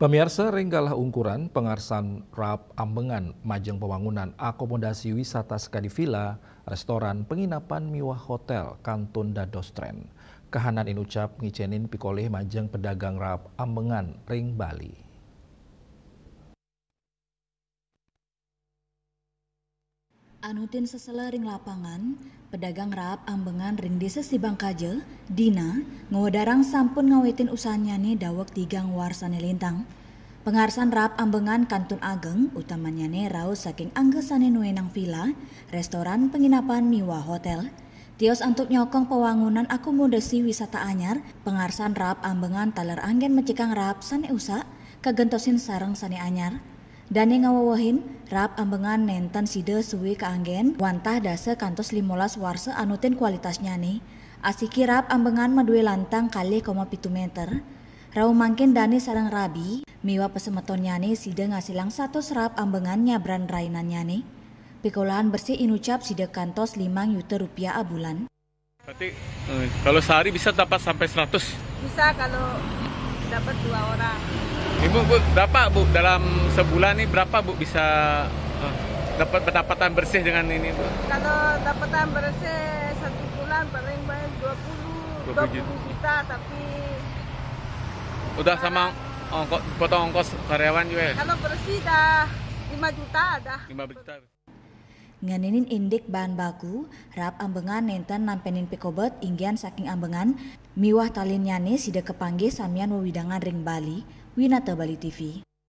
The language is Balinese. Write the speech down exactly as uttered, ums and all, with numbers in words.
Pamiarsa, ring galah ungkuran, pangarsan raap ambengan majeng pawangunan akomodasi wisata sakadi vila, restoran, penginapan miwah hotel kantun dados tren. Kahanan inucap ngicenin pikolih majeng pedagang raap ambengan ring Bali. Anutin sesela ring lapangan, pedagang raap ambengan ring Desa Sibangkaja, Dina, ngwedarang sampun ngawitin usahannyane daweg tigang warsa lintang. Pangarsan raap ambengan kantun ageng, utamannyane rauh saking angga sane nuenang vila, restoran, penginapan, miwah hotel. Tios antuk nyokong pawangunan akomodasi wisata anyar, pangarsan raap ambengan taler anggen mecikang raap sane usak, kagentosin sareng sane anyar. Dane ngawewehin, raap ambengan nenten sida suwe kaanggen, wantah dasa kantos limolas warsa anutin kualitasnyane. Asiki raap ambengan madue lantang kalih koma pitu meter. Rauh mangkin dane sareng rabi miwah pasemetonnyane sida ngasilang satus raap ambengan nyabran rainannyane. Pikolahan bersih inucap sida kantos limang yuta rupiah abulan. Berarti, eh, kalau sehari bisa dapat sampai seratus? Bisa kalau dapat dua orang. Ibu, Bu, berapa, Bu, dalam sebulan nih berapa, Bu, bisa, eh, dapat pendapatan bersih dengan ini, Bu? Kalau dapatan bersih satu bulan paling banyak dua puluh, dua puluh juta. Dua puluh juta, tapi udah sama ongko-, potong ongkos karyawan juga ya? Kalau bersih dah lima juta ada. Lima juta. Ngeninin indik bahan baku, raap ambengan nenten nampenin pikobet inggian saking ambengan miwah talinnyane sida kapanggih samian wewidangan ring Bali. Winata Bali T V.